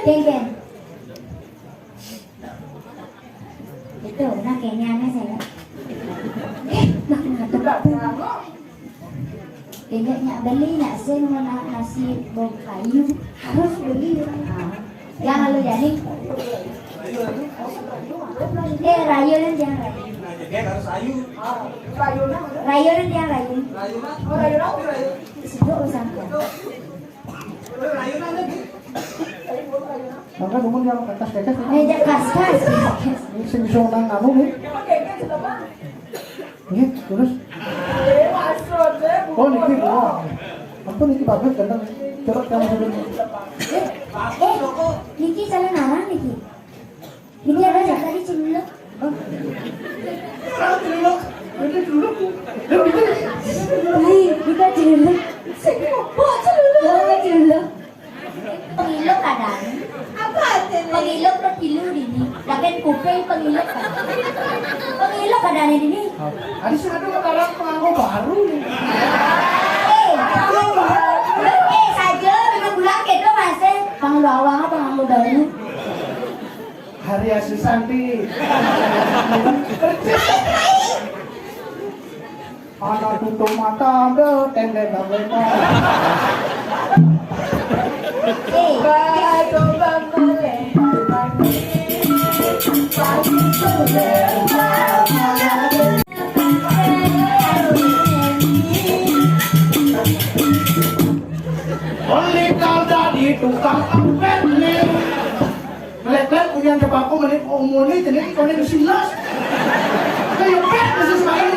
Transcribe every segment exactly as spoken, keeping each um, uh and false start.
Geng, geng. Itu, nah, kayaknya aneh saya. Eh, nah, nah, tuh, Pak. Kayaknya beli nak sih mau na-, nasi bau kayu. Harus beli. Ah. Yang lalu jadi. Eh, rayu kan jangan rayu. Rayu kan jangan rayu. Sibuk urusan. Mangga nuhun yang kertas kecas. Eh, ya, kas, kas, kas, kas. Ini sing bisa nang anu nih. Nggih, terus. Oh, niki, oh. Ampun, niki bagus, ganteng. Coba kamu dulu. Eh, eh, niki salah ngarang niki. Niki ada yang tadi celuluk. Hah? Orang celuluk. Ini celuluk. Hai, kita celuluk. Sing kok celuluk? Oh, celuluk. Pengiluk kadang. Apa artinya? Pengiluk ke pilu dini. Lakin kuping pengiluk kadang. Pengiluk kadang dini. Ada sih ada orang penganggo baru nih. Eh, eh, saja, minum bulan gitu masih. Penganggo awang, penganggo baru. Hari Susanti. Persis. Ana tutup mata, ada tenda gak. Oli kau jadi tukang ampet nih. Lek-lek punya cepaku menit umurnya jadi koneksi las. Kayak pet khusus main.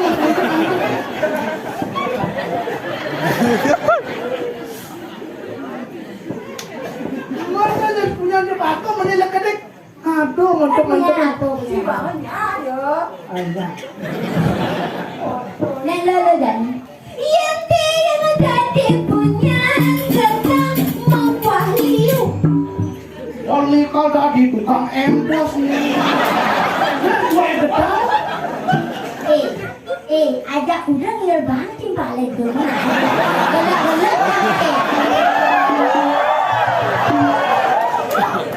Mana dia punya cepaku menit lekedik. Aduh, mantap, mantap. Punya apa, punya apa? Ayo. Ayo. Nek lolo dan. Iya, tidak ada punya tentang mawah liu. Oli kau tadi tukang empos nih. Gue gedang. Eh, eh, ajak udah ngiler banget nih balik dulu. Gelak-gelak, eh.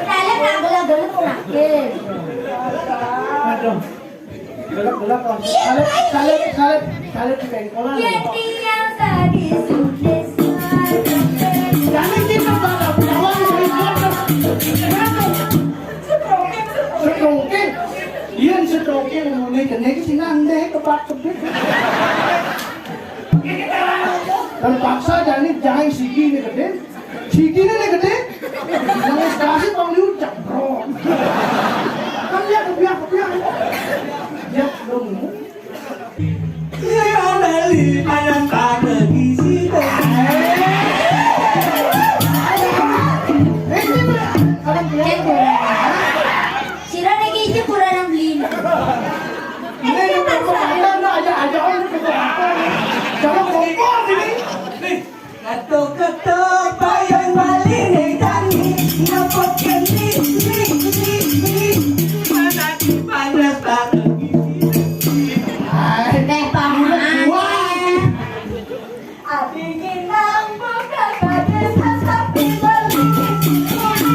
Kalian nggak gelak-gelak, eh. Aduh. Gelap-gelap lah. Salib, salib, salib, salib di pengkolan. Jadi yang tadi sudah. Jangan kita pada pulang dari kota. Kenapa? Stroking. Iya, stroking ngomongnya kena sih nang deh, kebak-kebik. Terpaksa jadi jahit sigi nih gede. Sigi nih gede. Yang kasih Bang Liu cebrok. Kan dia kebiak-kebiak. Ya, dong. Iya, Bali, panas banget di sini. Cek kurang. Sira niki ijek kurang beli. Ini yang berkomentar, nah, aja, aja, oh, ini berkomentar. Jangan kompor ini. Ketok-ketok, bayang balik nih, Dani. Ngepot ke ni, ni, ni, ni. Mana di panas banget di sini. Teh panas. Wah. Abi nginang buka kades tapi beli.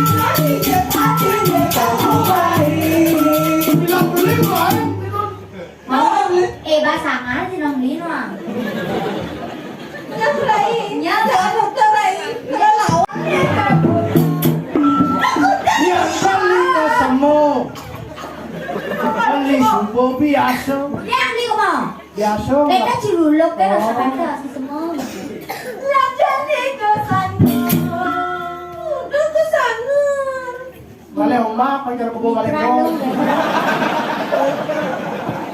Abi je, abi je, kamu baik. Bilang beli, Bang. Mau, eh, basangan si Nong Lin, Wang. Yang lainnya, jangan lupa, Rai. Udah lawan. Ya, kan Lin semu. Kan Lin semu biasa. Ya, Lin mau. Biasa. Kita ciluluk, kan, rasa kata, si semu. Raja nih ke sana. Udah ke sana. Balik ombak, pacar kebo balik dong.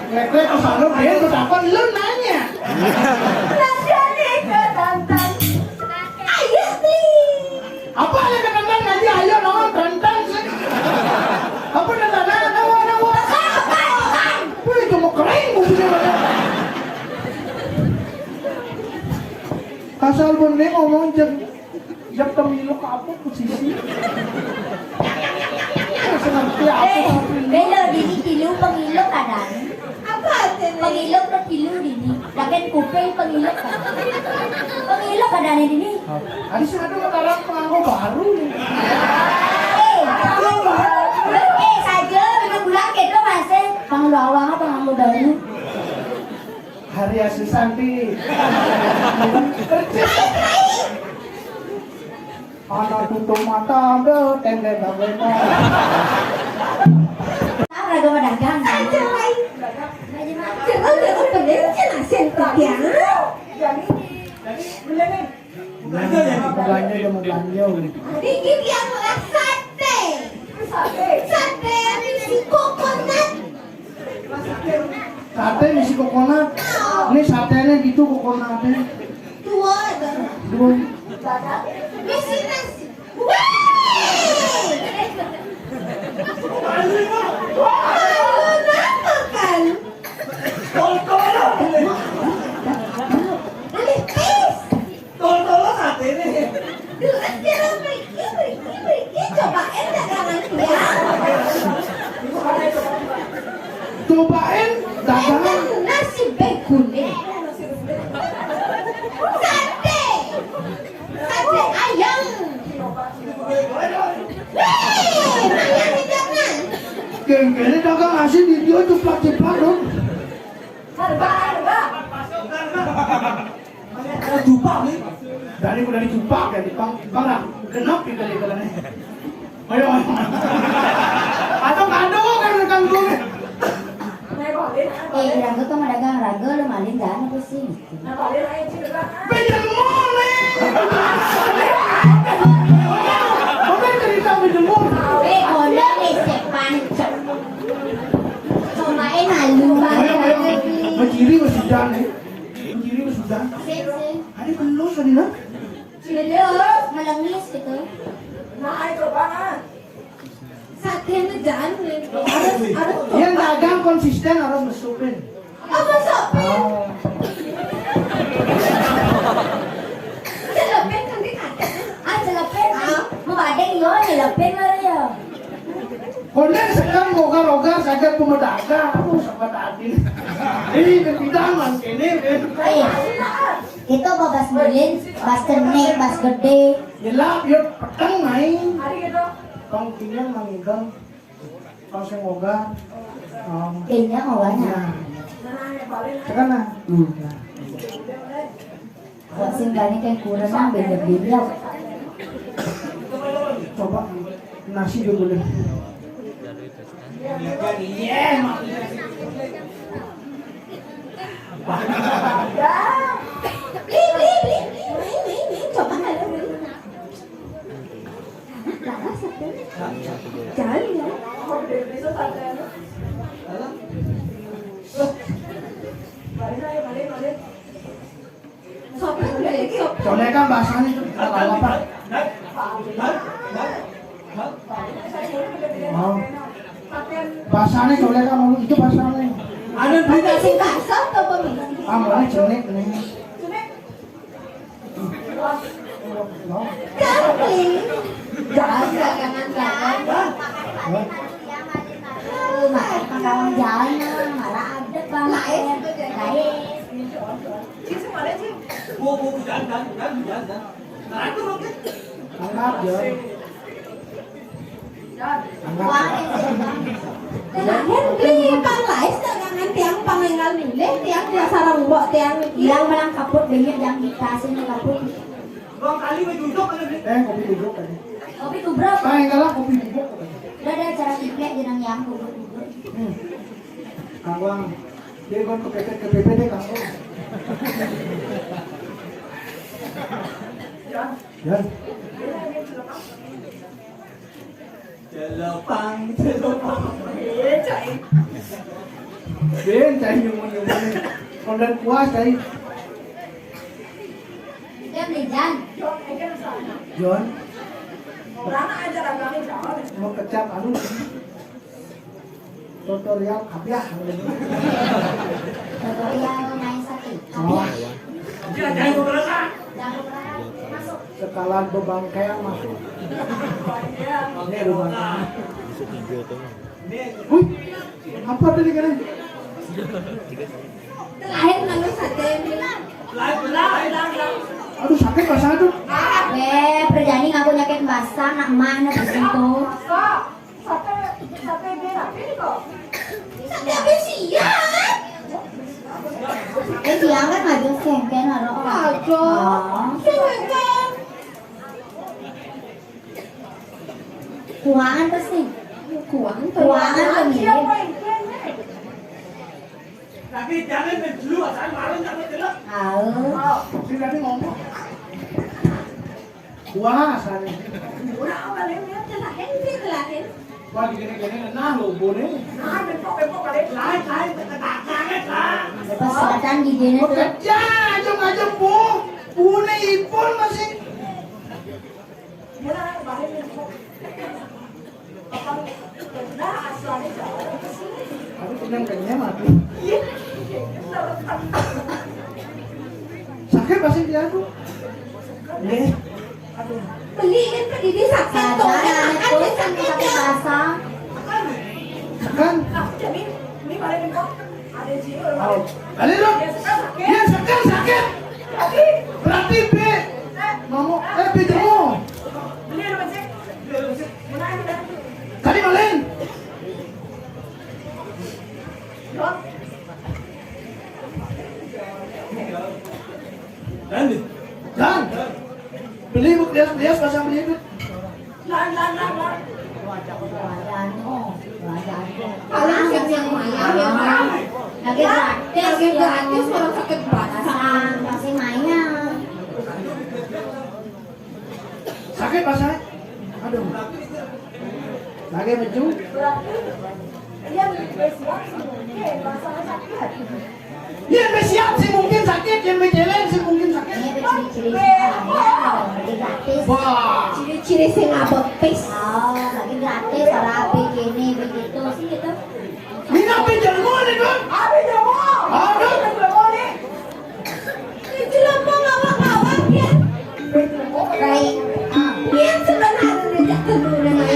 Lek-lek ke sana, dia lu takon, lu nanya. Raja nih ke Tantan. Ayah beli. Apa ada ke Tantan ngaji, ayo nonton Tantan sih. Apa Tantan, ayo, ayo, ayo. Bukan, bukan, bukan. Wih, cuma kering, gue punya banyak. Kasar bener ngomong, jeng. Jam pemilu ke apa posisi? Senang ya, apa? Eh, pemilu? Belo, dini pilu pemilu kadang. Apa artinya? Pemilu ke pilu dini. Lakin kuping pemilu kadang. Pemilu kadang dini. Ada sih ada sekarang penganggo baru nih. Eh, Bawang apa kamu baru? Hari Susanti. Persis. Anak tutup mata ada tenda. Tahu raga mah dagang. Aja lain. Jangan, jangan, jangan, jangan, jangan, jangan. Mau belanja, dia mau belanja. Dikit yang makan sate. Sate. Sate yang isi coconut. Sate isi coconut. Ini satenya gitu coconutnya. Dua ada. Dua. Isi nasi. Wih! Malu apa kan? Alih pis. Tol-tol sate nih. Terus dia bilang, "Mriki, mriki, mriki, cobain dagangan tiang." Cobain dagangan. Enten nasi begune. Sate. Sate ayam. Wih, mayang hidangan. Geng-gengnya dagang nasi di dia ceplak-ceplak dong. Harga, harga. Dari udah dicupak ya, Bang. Bang, lah, genap gitu ya, jalannya. Ayo, ayo. Atau kado kan rekan gue. Eh, raga tuh mah dagang raga, lu maling jangan apa sih? Pinjam mall nih. Apa cerita pinjam mall? Eh, kono nih, sepan. Cobain malu. Ayo, ayo. Menciri masih dan nih. Menciri masih dan. Sip, sip. Ada belum tadi, nah? Belum, melengis gitu. Nah, ayo coba, nah. Sate mejan, harus, harus. Yang dagang konsisten harus mesupin. Apa sopin? Oh. Celepin kan dia kata. Ah, celepin. Ah, mau badeng yo, celepin baru yo. Konden sekarang rogar-rogar saja pemedagang. Aduh, siapa tadi? Ini kepidangan ini. Eh, itu apa bas mulin, bas kenek, bas gede. Gelap ya, peteng naik. Pangkian mangigang. Pas yang oga, um, kayaknya awalnya. Nah. Sekarang, nah. Hmm. Nah. Kok sing gani kayak kurang, nah, beda-beda. Coba nasi juga boleh. Iya, maksudnya. Beli, beli, beli, beli, main, main, main, coba nggak ada beli. Jangan ya. Sopir, sopir. Colekan bahasanya itu, nggak tahu apa. Oh. Bahasanya colekan malu itu bahasanya. Ada berita sih. Bahasa atau pemimpin? Ah, boleh cenik nih. Kambing. Jangan, jangan, jangan. Hah? Hah? Makan makanan jalan, malah ada, Bang. Lain. Lain. Sini, sini, mana sih? Bu, bu, bu, jangan, jangan, jangan, jangan. Nah, itu, oke. Angkat, jangan. Jangan. Angkat. Lain, beli pang lain, dagangan tiang pang enggal milih, tiang biasa rembok, tiang iki. Yang melangkaput banyak yang dikasih melangkaput. Dua kali baju hijau kan, Bli? Eh, kopi tubruk tadi. Kopi tubruk. Paling kalah kopi tubruk tadi. Udah ada acara kiplek jenang yang tubruk-tubruk. Hmm. Kawang. Dia kon kepepet, kepepet deh, Kang. Ya. Ya. Jelopang, jelopang. Iya, cai. Ben, cai nyumun-nyumun. Kondan puas, cai. Jam nih, Jan. Jon. Orang aja dagangan, Jon. Mau kecap anu. Tutorial kabiah. Tutorial main sate. Oh. Kabiah. Jago berapa? Jago berapa? Masuk. Sekalan bebangkean masuk. Ini bebangkean. Wih, apa tadi kan? Lain lalu sate. Lain, lain, lain, lain. Aduh, sakit basah tuh. Eh, perjani ngaku nyakit basah, nak mana di situ. Sate, sate berapi nih kok. Sate besi Jangan aja sengken, aro. Aja. Oh. Sengken. Kuangan pasti. Kuangan tuh. Kuangan tuh, mirip. Tapi jangan menjulu, asal malam jangan jelek. Tahu. Oh, si tadi ngomong. Wah, asal. Udah, apa lagi? Telahin, sih, telahin. Wah, digini-gini, nah, lo, bone. Nah, bengkok, bengkok, balik. Lain, lain, tekan tangan, lah. Pas datang di dene tuh. Kerja, aja, aja, Bu. Bone, ipun masih. Aku kenyang-kenyang aku. Sakit pasti dia tuh. Nih. Aduh. Beliin ke Didi sakit tuh. Sabar, anak tuh, sakit, sakit ya. Basah. Sekan. Aku jadi ini paling. Ada dong. Ya, sekan sakit. Berarti B. Mau, eh, B jemo. Tadi malin. Dan. Beli bu bias-bias pasang beli itu. Lan, lan, lan, lan. Paling sing yang mayar, ya, Bang. Lagi gratis, lagi ya. Gratis, orang sakit basah. Masih mayar. Sakit basah? Aduh. Lagi meju. Iya, begitu, siap, oke, basah sakit. Yang siap sih mungkin sakit, yang berjalan sih mungkin sakit. Ini ada ciri-ciri sih, ya, lagi gratis. Wah. Ciri-ciri sih nggak bepis. Oh, lagi gratis, orang begini, begitu sih gitu. Ini apa jamu nih, Bang? Apa jamu? Aduh. Apa jamu nih? Jelema ngawak-ngawak ya. Baik. Ah, pian sebenarnya jatuh dulu dengan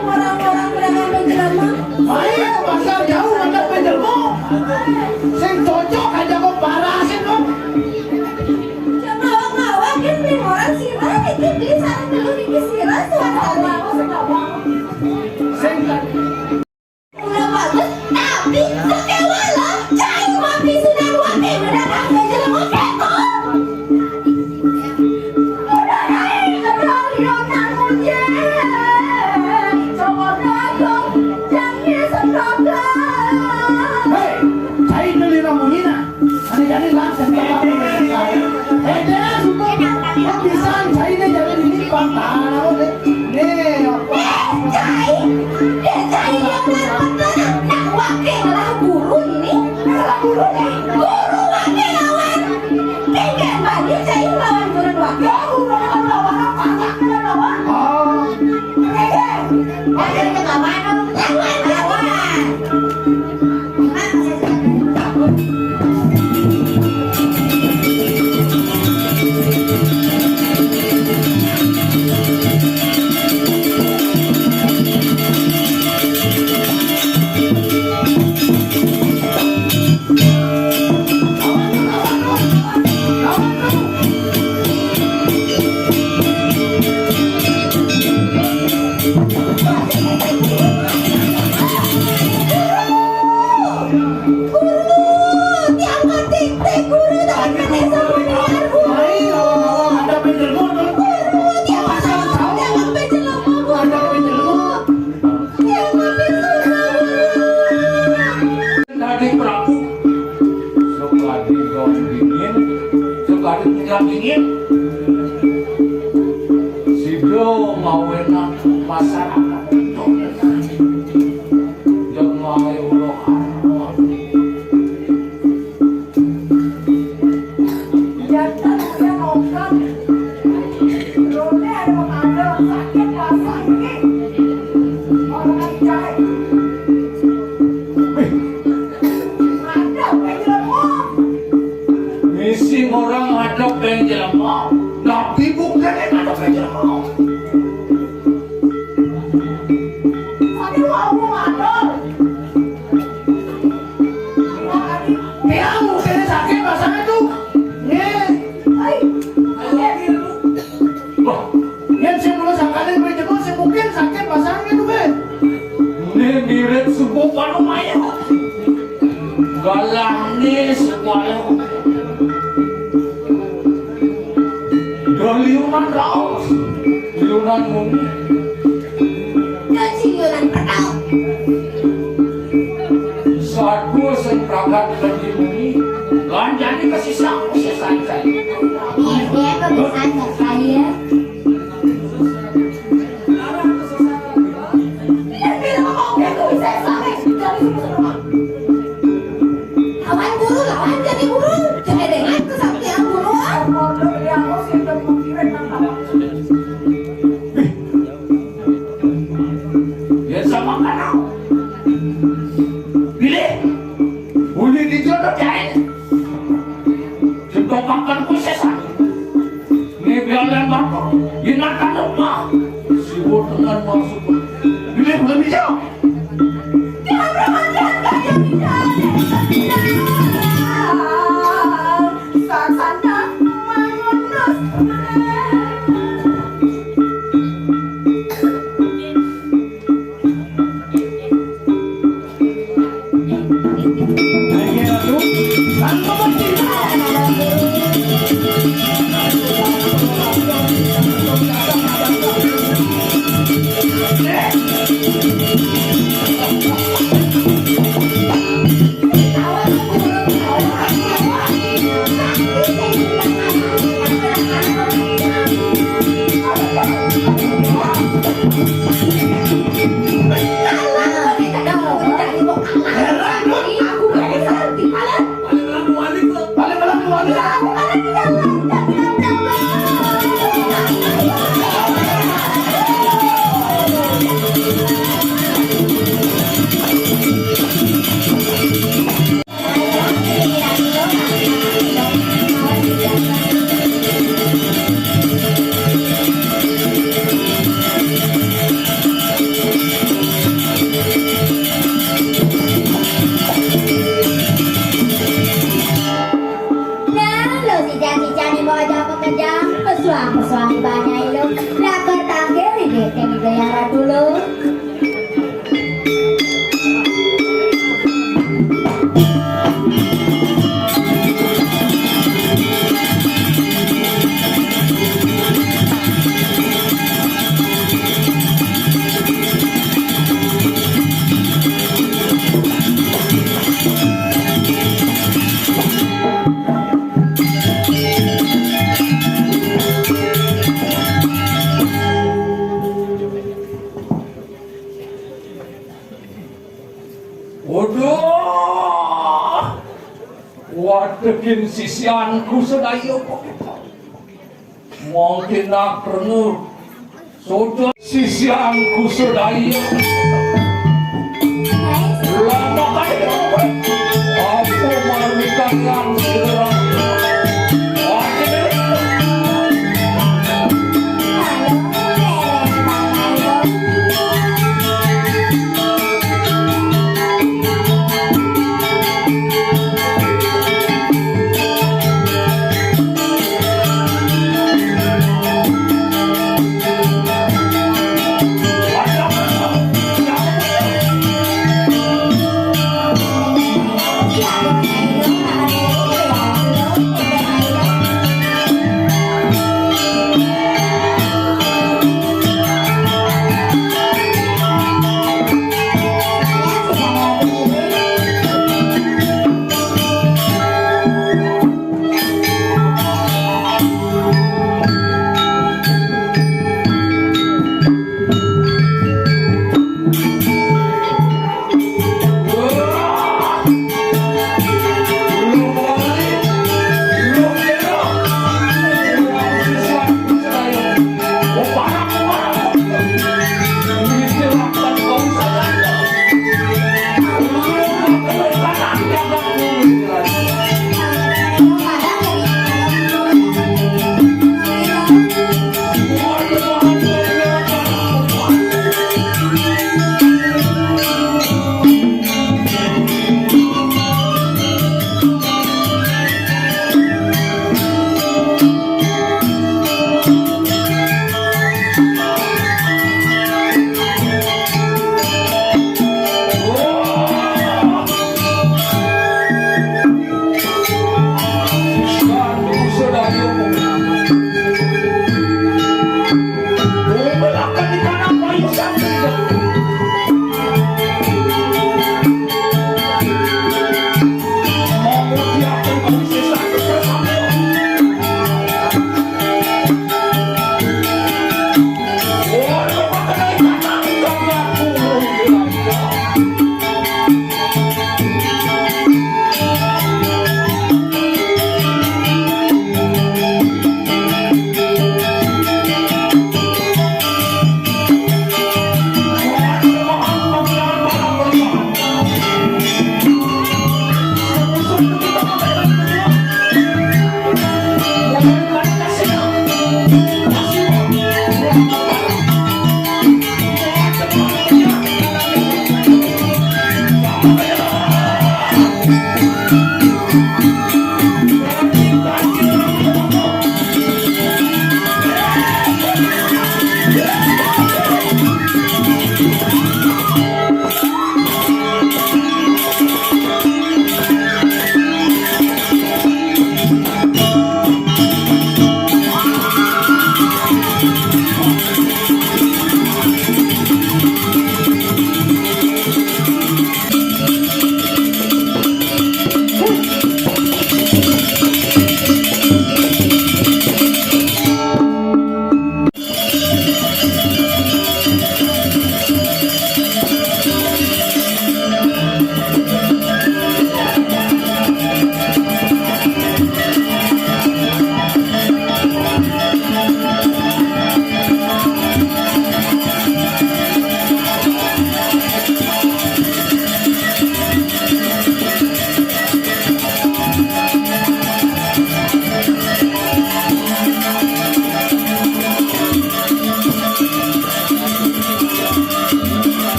orang-orang berangan jelema. Ayo, pasar jauh ada penjelma. Sing cocok aja kok parasin kok. Ngawak-ngawak kan nih orang sirah itu beli sareng telu niki sirah suara. Sing Ulah bagus, tapi sakewala, cai wapi sudah wapi mendadak ke jelema keto. Udah naik ke Lionang Mujir, coba dagong, jangan diseblak. Hei, cai beli lamunina. Ane jadi langsung ke kampung. Eh, dia suka. Kok bisa cai ini jadi ini pantang. Nih, apa? Cai, cai yang nak wakil lah guru ini. Lah guru nih. Guru wakil lawan. Tinggal balik cai lawan guru wakil. Guru lawan apa? Lawan. Oh. Tinggal. Ada yang lawan. Lawan, lawan. Guru, tiang katik téh guru, tapi kan esa meniar guru. Ai, lawan-lawan ada penjelma, Dul. Guru, tiang katik, tiang katik jelema, guru. Ada penjelma. Tiang katik susah, guru. Dadi Prabu. Sekadi daun dingin, sekadi minyak dingin. Sida ngawénang masyarakat. Jemahe ulah. Jantan udah nongkrong. Rone ada ada sakit rasa ini. Orang jahe. Ada apa yang jelema? Misi orang ada apa yang jelema. Nabi bukan yang ada apa yang jelema. Tapi mau ada. Tiang mungkin sakit rasanya tuh. Nih. Hai. Wah, yang saya mau sakit, yang berjemur, saya mungkin sakit rasanya tuh, Be. Ini mirip suku Panumaya. Galah nih, suku Panumaya. Muni. Dadi yonan petal. Sadua sing pragat dadi muni, lan jani kasisa sesai-sai. Iya, kebiasaan saya. Iya, bilang mau aku bisa sampai dari semua. Lawan guru, lawan jadi guru. Jadi dengan kesaktian guru. Order dia aku sih udah mikirin nang apa. Yen sama kanau. Pilih. Uli dijodoh kain. Jebak makan ku sesat. Ini biar dan bapak. Inakan lemah. Sibuk dengan masuk. Pilih lebih jauh. Dia berhati-hati yang tidak ada. Sasana mangunus. Nah, lo si Jani-Jani mau ajak pekerjaan, pesuang-pesuang banyak lo. Lakar tangkir ini, ini gaya dulu. Waduh, wadekin sisianku sedaya. Mungkin nak pernah sudah sisianku sedaya. Lama kali apa marmikan yang segera.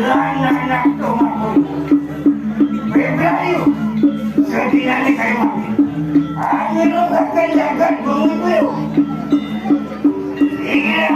Lan anak tumaku. Pebrayu, sedinane kayu mati. Angin lo bakal jagat bangun kuyu. Iya.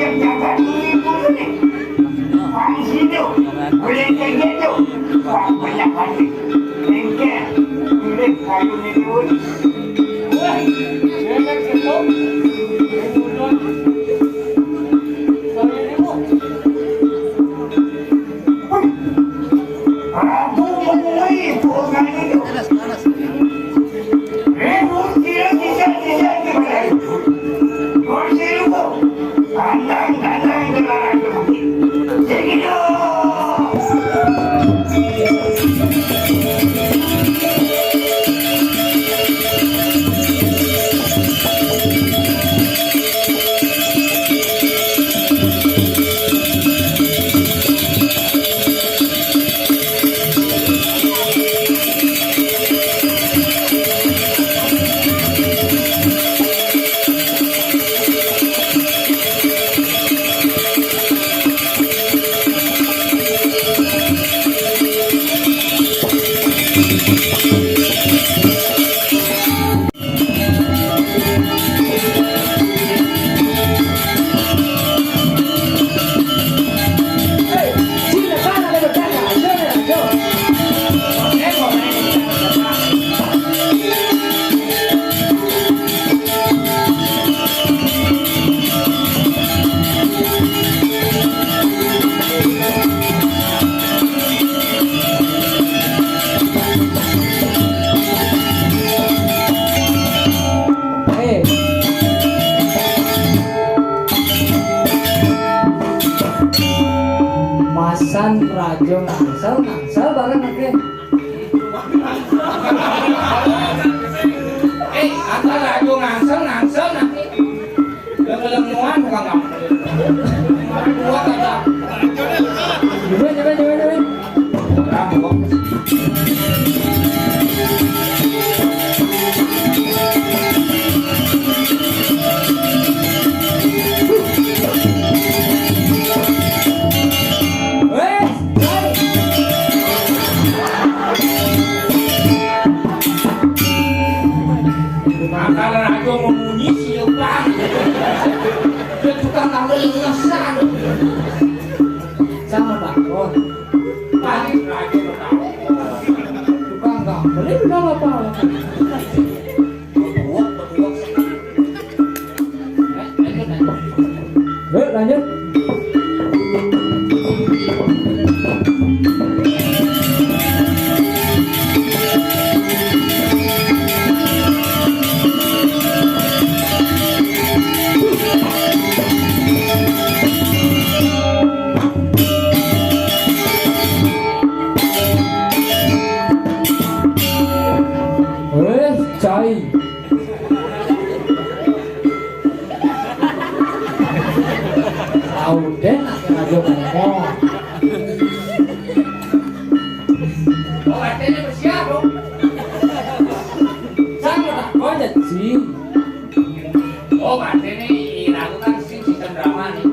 Jangan dulu, dulu nih. Pang situ. Boleh kayak gitu. Wah, banyak hati. Engke. Boleh kayu nih, dulu. Wah, enak gitu. Kayu ini, Bu. Aku menemui orang itu. Panas, panas. Ribut dia, dia, dia, dia, dia. Kunci lu. Kandang, kandang, kandang. Jadi dong. Eh. Masan rajo ngangsel, ngangsel bareng ake. Eh, antara rajo ngangsel, ngangsel nanti. Lemu-lemuan bukan kamu. Dua kata. Coba, coba, coba, coba. Makanan aja mau munyi sih, Bang. Dia tukang ngambil ngesan. Sama, Bang. Oh. Balik lagi ke kamu. Tukang gambling udah apa? Betuwek, betuwek. Eh, lanjut, lanjut. Yuk, lanjut. Wes, cai. Tahu deh, aja ngomong. Oh, artinya bersiap, dong. Sama, kau aja, sih. Oh, artinya ini lakukan sih sistem drama nih.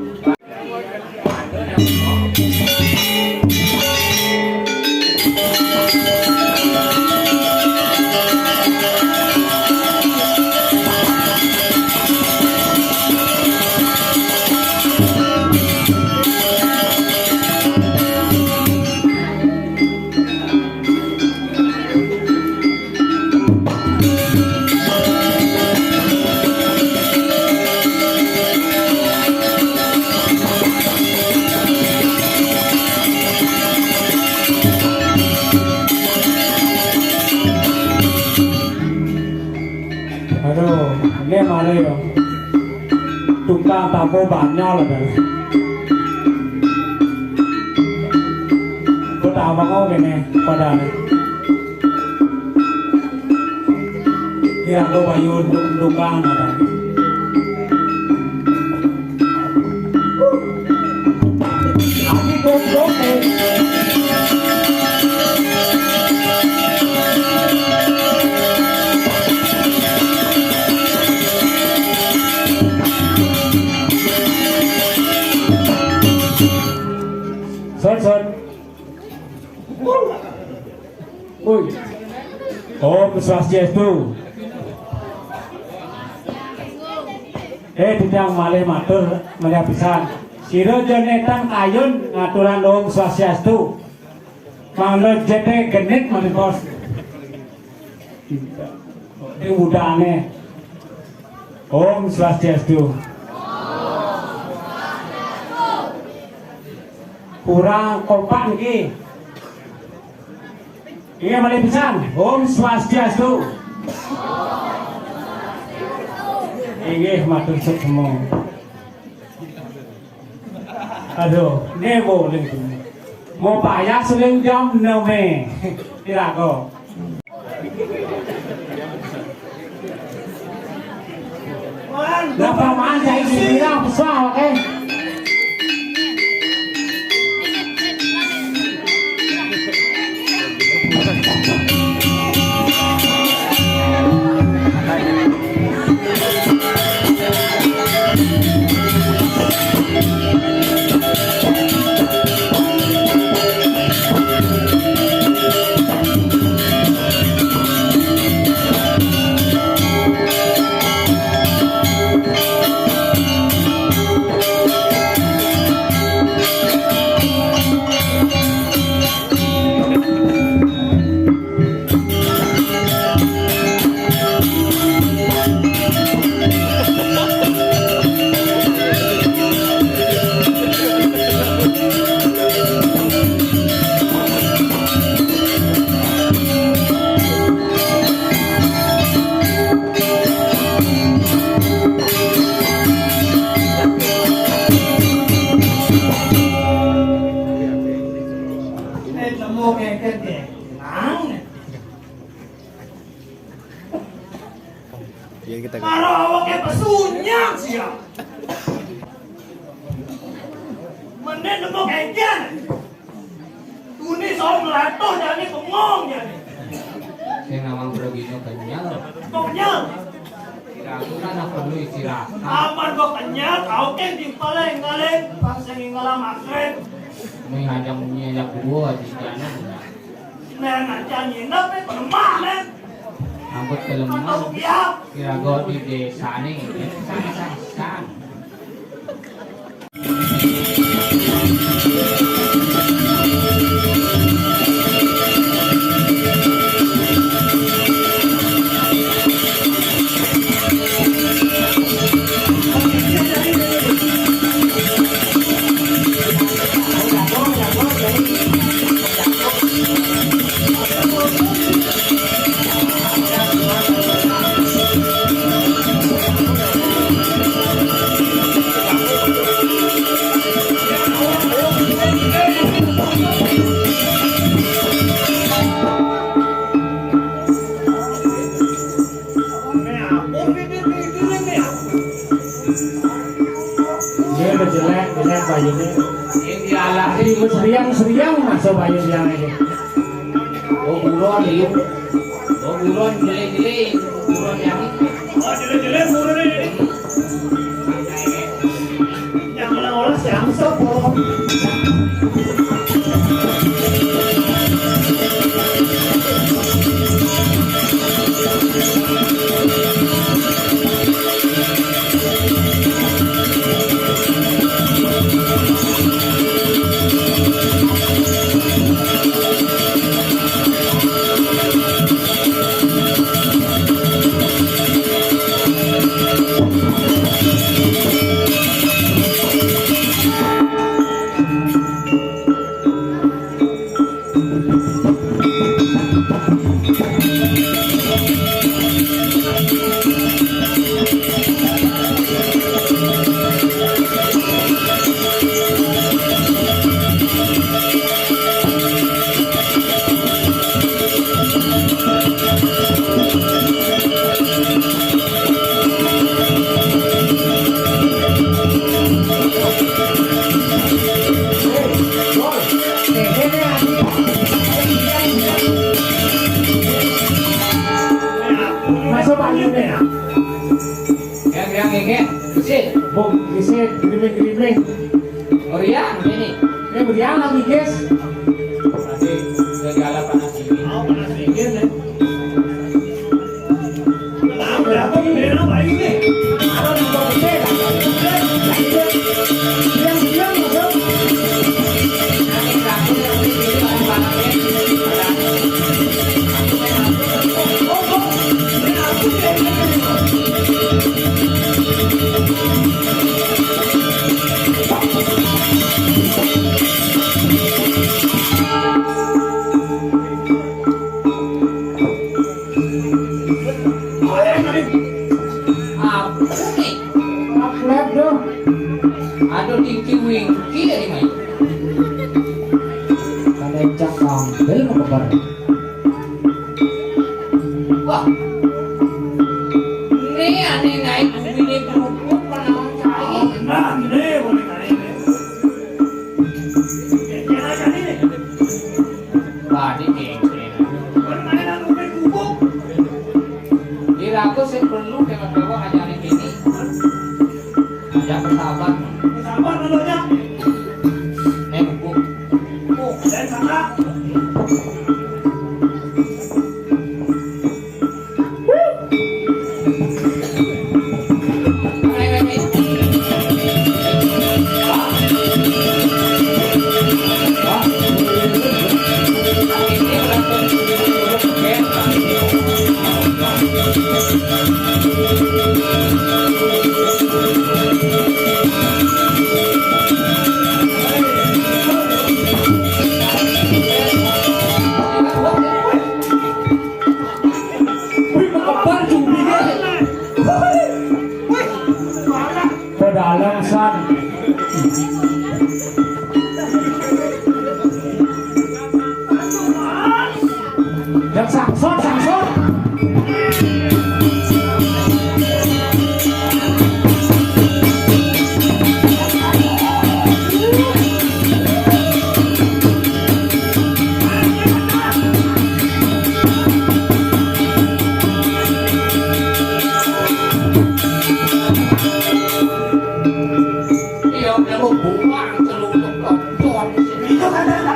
Aduh, ini malu ya. Tukang tabuh banyol ada. Ku tabuh kok gini, pada. Ya, ku bayu duk-, tukang ada. Son, son. Woi. Om Swastiastu. Eh, titiang malih matur, malih pisan. Sira ja nénten kayun ngaturang Om Swastiastu. Mangda jete genit malih, Bos. Ini udahané. Om Swastiastu. Kurang kompak niki. Inggih malih pisan. Om Swastiastu. Inggih matur suksma. Aduh, nggih, Bu, ling. Mau payah seling jam enam, eh. Kira kok. Lah, paman, saya kira besar, eh. Iya, kita. Karo awaké pesunyang sia. Mending nemu kéngkén. Tuni saut nglatuh jani bengong jani. Sing nawang pragina kenyel. Kok kenyel? Kira-kira nak perlu istirahat. Aman kok kenyel, awaké timpalé ngaling pas sing ngala magrib. Ming ajang nyelak dua di jana. Nang aja nginep, eh, pelemah, eh. Angkut pelemah. Atau rupiah. Kira go di désané, sang, sang, sang. Ini udah jelek, jelek bayuné. Ini dialah. Ini seriang-seriang masuk bayu siang ini. Oh, buron, iya. Oh, buron, jelek-jelek. Buron yang ini. Oh, jelek-jelek buron ini. Yang olah-olah siang sapa? Masuk Pak Yun ya? Ya, ya, ya, ya. Sip. Bung, sip, griming, griming. Oh iya, ini. Ini beriang lagi, guys. Nanti segala panas ini. Oh, panas dingin ya. Kenapa? Kenapa ini? Ada di bawah. Iya, di mana? Kalau encang kambel mau kebar. Wah. Ini aneh naik bumi ini kerupuk, pernah cai. Nah, ini boleh kali ini. Ini aja ini. Tadi kengkeng. Mana ada bumi kerupuk? Ira aku sih perlu dewa-dewa ngajarin ini. Ada pesabar. Pesabar namanya. Nek, Bu. Bu, dan sana. Wih, kekebar jubingnya. Wih, wih, parah. Pedalang, san. Yang sangsot, sangsot. Iya, udah lu buang celuluk, lu buang. Itu kan ada.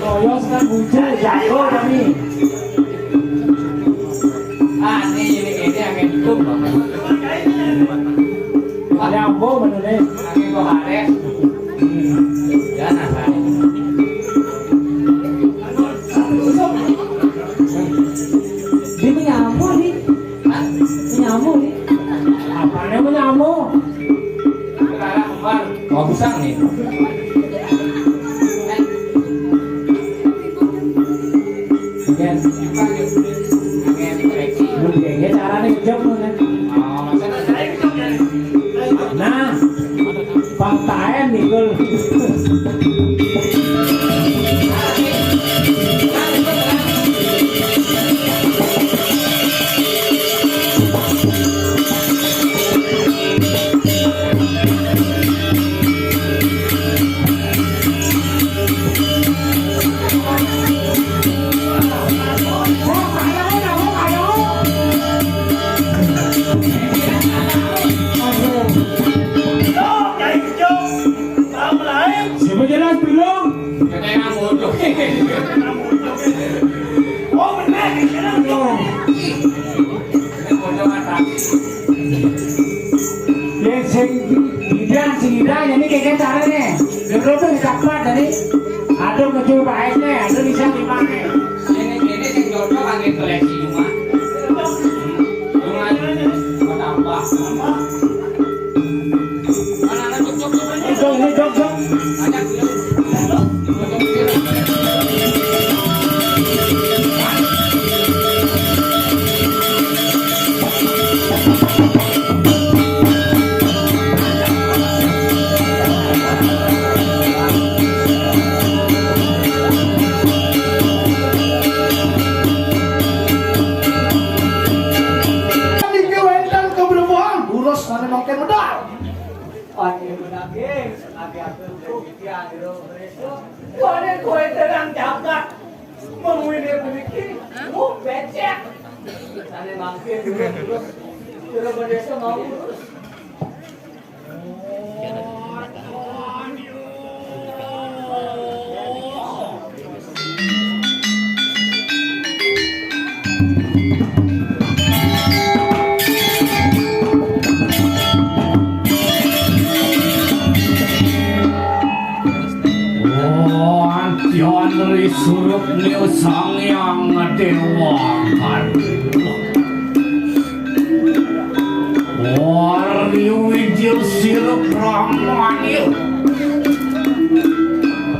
Koyos kan muncul, jago kami. Ah, ini, ini, ini yang hidup. Nyambung bener nih. Angin kok ada. Hmm. Ya, nah, saya. Dia menyambung nih. Hah? Menyambung nih. Apanya menyambung? Sekarang kembar. Oh, busang nih. Oke. Oke, caranya ngejok nih. Oh, maksudnya saya ngejok ya. Nah, Pang Taen nih, Gul. Siapa jelas belum? Katanya nggak muncul. Oh, benar, ini muncul. Ini muncul kan, Pak? Yang sing gidang, sing gidang, ini kayak caranya. Dulu tuh dicapat, jadi ada muncul baiknya, ada bisa gimana? Ini, ini sing cocok angin koleksi cuma. Cuma tambah. Mana, mana, cocok, cocok. Ini dong, ini dong, dong. Banyak, dulu. Niki wénten keberempuan, buros sané mangkin medal. Panjenengan nggih, agi atur titiang ira mriksa. Wane kowe terang jagat. Mengwine puniki, mu becek. Sané mangkin durus, durus. Jero desa mau urus. Ning Sang Hyang Dewa Garwa. Wari Widya Sira Pramanya.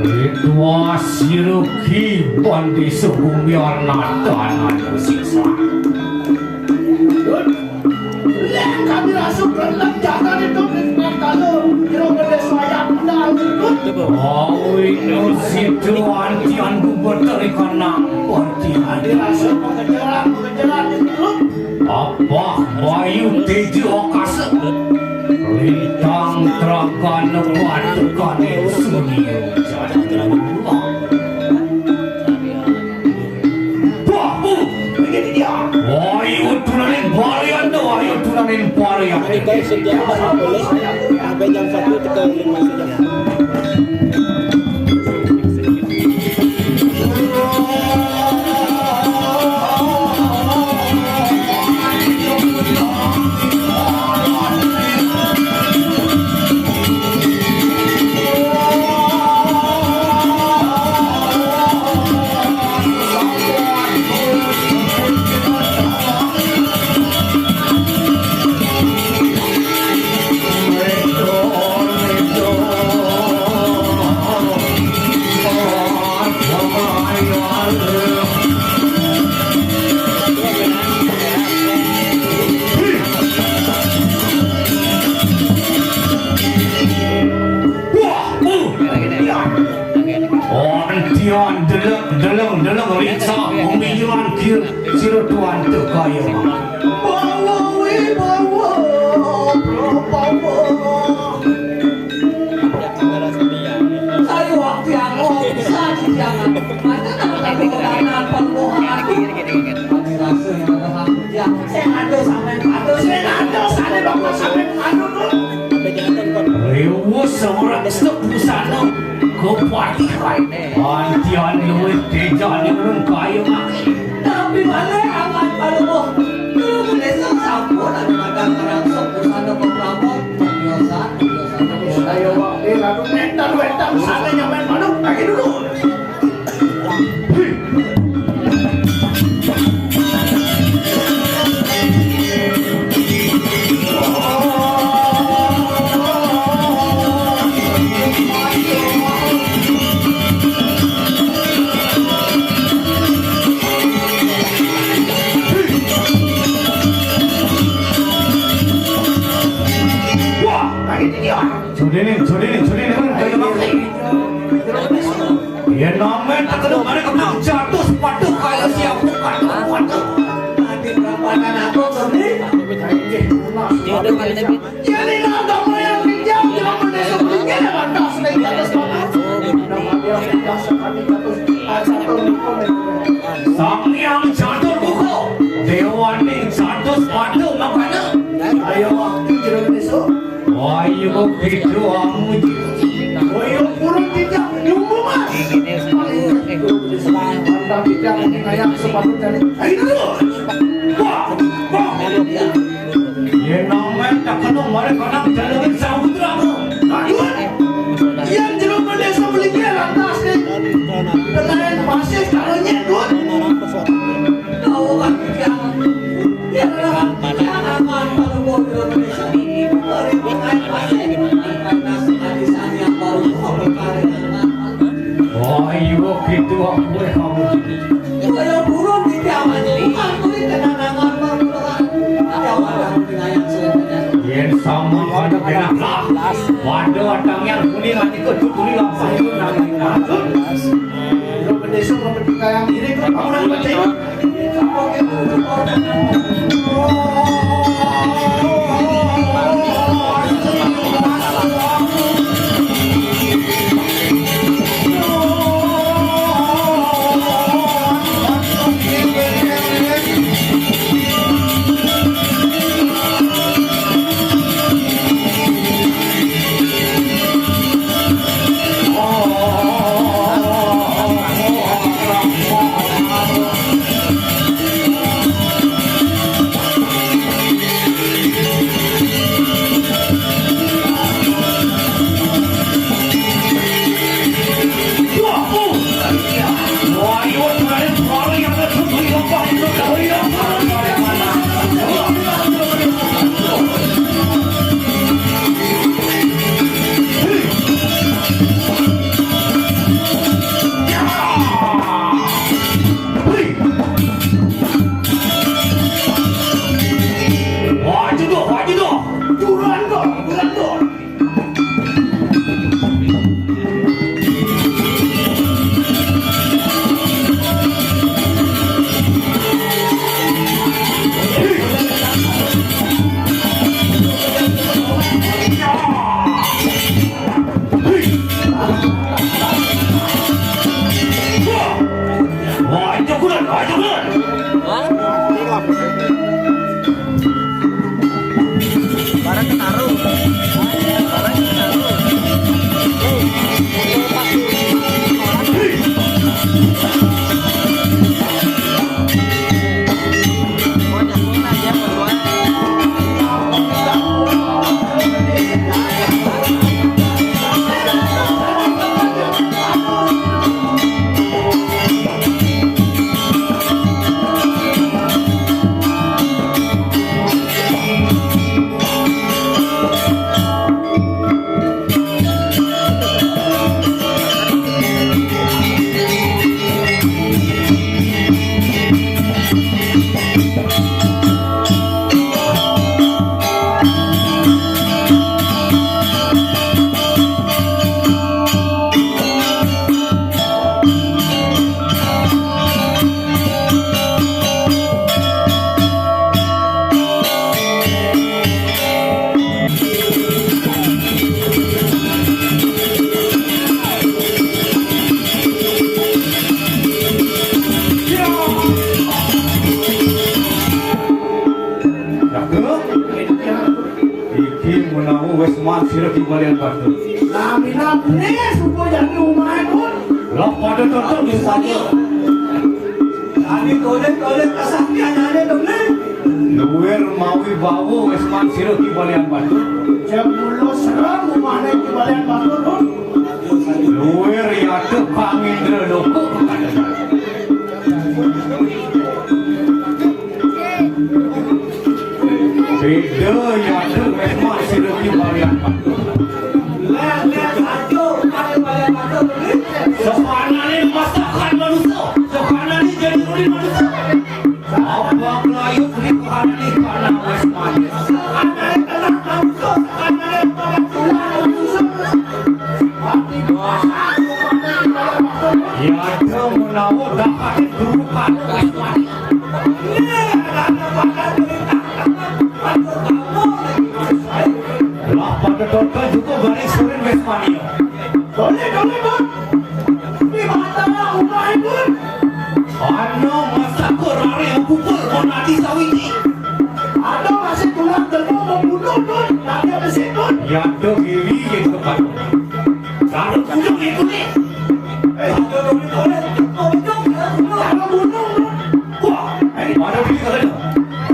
Ridwa Sira Ki Bandi Sugumi Arnata Nanu Siksa. Leng kami rasuk rendang jangan itu di Pangkalu. Kira gede saya kenal itu. Awi Nusito anti andu beteri kanang anti anti. Rasuk pengejaran, pengejaran itu. Apa Bayu Teja Akasa. Lintang terakan patukan surya jatuh. Wah, uh, ini dia. Ayo tunanin parian do, ayo tunanin parian. Ini guys, sejam setengah sampai jam satu tekan lima saja. Wah, uh. Antian deleng, deleng, deleng, riksa, pemikiran kir, sira tuan tekaya. Bawa, wi, bawa, bawa. Saya waktu yang mau bisa di jangan. Masa tak ada kodangan pembohongan. Kami rasa yang ada hak kerja. Saya ada sampai padu. Saya ada sampai bapak sampai padu tu. Rewa seorang step busana. Kau pati kai. Antian luwih tejane ulun kaya mati. Tapi mana amat padu. Lu boleh sampun ada makan barang step busana kau pelapor. Biasa, biasa. Ayo, Bang. Eh, lalu mental, mental. Sana nyampe padu. Lagi dulu. Wah, lagi tinggi, ah. Sudene, sudene, sudene, kan kaya makai. Ya, namanya tak kena mana kena jatuh sepatu kaya siapa, sepatu, sepatu. Tadi berapa anak aku, Sony? Dia ada, dia ada. Ya, ini nak gambar yang pinjam, jangan berdesa berdesa, ya, lantas, naik di atas sepatu. Sang Hyang Catur Buka, Dewa Ning Catur Sepatu, makanya. Ayo, waktu jeruk besok. Wah, iya, kok gitu, kamu gitu. Wah, iya, kurang tidak nyumbungan. Paling mantap tidak, ini kayak sepatu dari. Ayo, dulu. Wah, wah. Yen nang men tak kena, mari kena jalan samudra. Aduh. Yang jeruk berdesa beli dia lantas nih. Dengan pasir, kalau nyedot. Tahu kan, ya. Ya, orang. Wah, iya, gitu, aku, eh, kamu. Kaya burung di jaman ini, aku ini kenangan, Bang. Yen sama pada kena lah, pada watang yang kuning, nanti kau tuturi langsung itu, nanti, nanti. Lu berdesa, lu berdesa yang ini, kau orang baca itu. Wis man sira ki balian batur. Nah, minab ne suku jani umai pun. Lah pada tonton di sana. Kami toleh-toleh kesaktian ada dong, ne. Luwir mawi bawu wis man sira ki balian batur. Jam mulo serem umane ki balian batur, pun. Luwir yatu pangindra loko. Beda yatu wis man sira ki balian batur. Lek, lek, satu, ada balian batur, ne. Sepanane masakan manusia, sepanane jadi ruli manusia. Apa kelayu kulit Tuhan ini karena wis mati. Seandainya kena manusia, seandainya pada tulang manusia. Mati dosa. Ya ada menawa dahatin guru pada wis mati. Ini ada pada berita. Lah pada tonton juga garing surin wis mati. Boleh, boleh, Bang. Di mata udah, Bang. Ana masaka rare ububul monadi sawiji. Ada masih tulang telur membunuh, Dun. Ada masih, Dun. Ya, ada diri yang tepat. Kalau bunuh itu nih. Eh, ada dong, ada dong. Kalau bunuh, Dun. Wah, eh, mana diri kalau ada?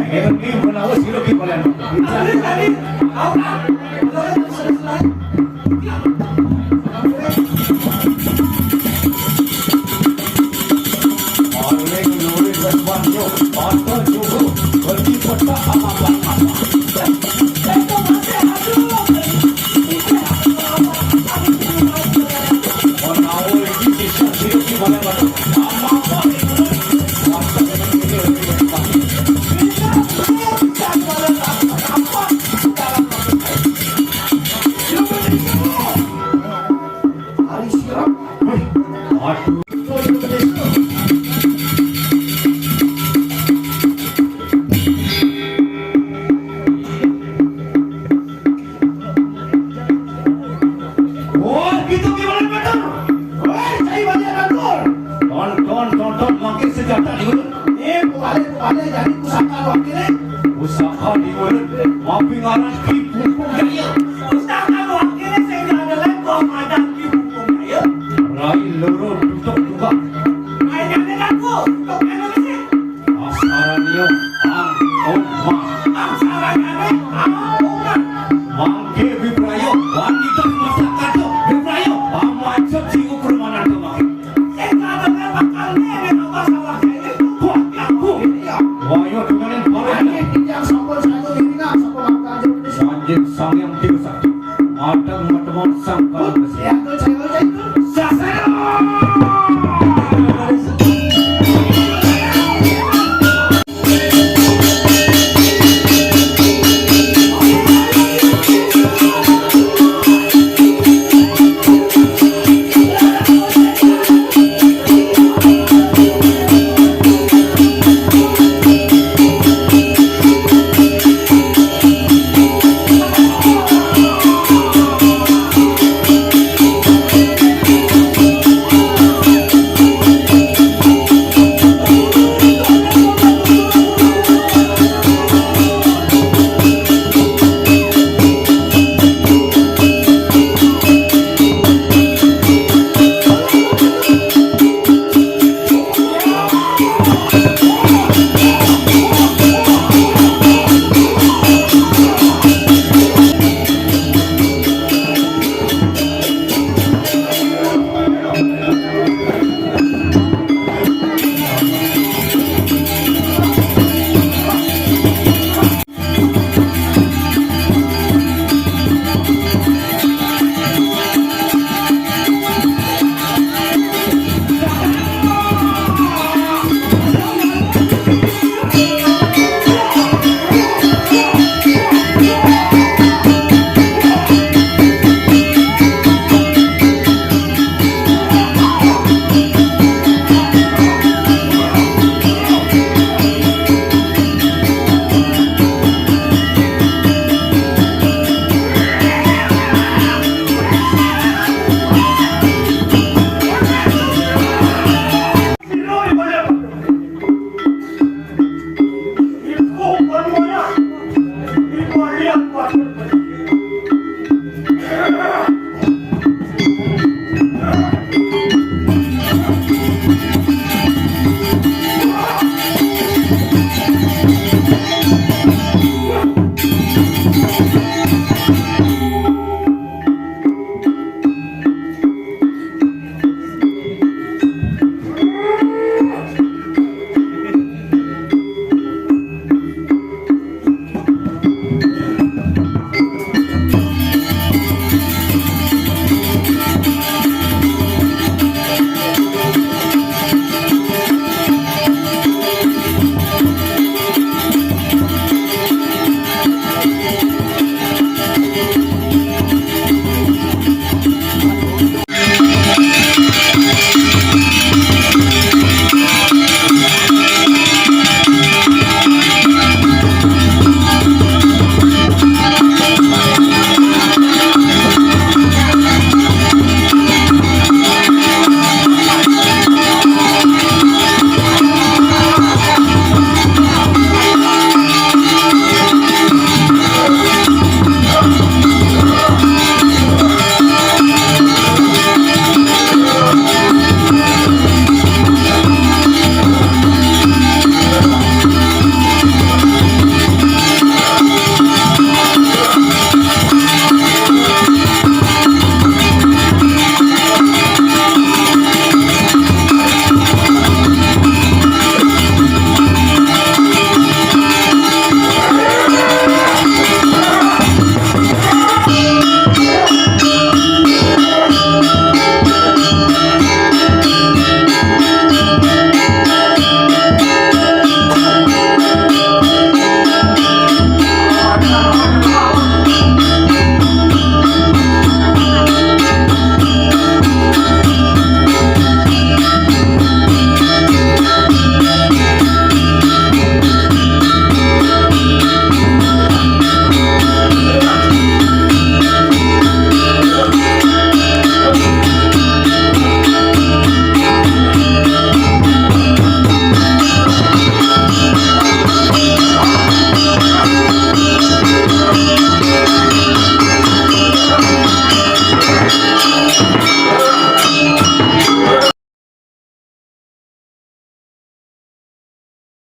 Eh, ini menawa sira ki balian. Tadi, tadi, kau tak? Kalau ada selesai. Ari sirap. Wih, aduh. Wah, gitu gimana, Batur? Wah, saya banyak, Batur. Tonton, tonton, makin senjata di mulut. Ini balik, balik, jadi pusaka wakil, eh. Pusaka di mulut, mapi ngaran Ki Pungpung Jaya. Pusaka wakil, eh, sing ada lek, komandan Ki Pungpung Jaya. Rai loro tutup juga. Rai nyane aku, tutup nyane sih. Asaranio, ang, om, ma. Asaranio, ang, om, ma. Mangke Biprayo, wanita masa kato, Biprayo, amancet si Ukrumanan kemari. Sing kademen bakal nene apa salah ini. Wah, ya, wah. Iya. Wah, yo, dengan yang paling. Ini yang sampun satu diri, nah, sampun makan aja. Sanjing Sangyang Dewa Sakti. Madang Matemon Sang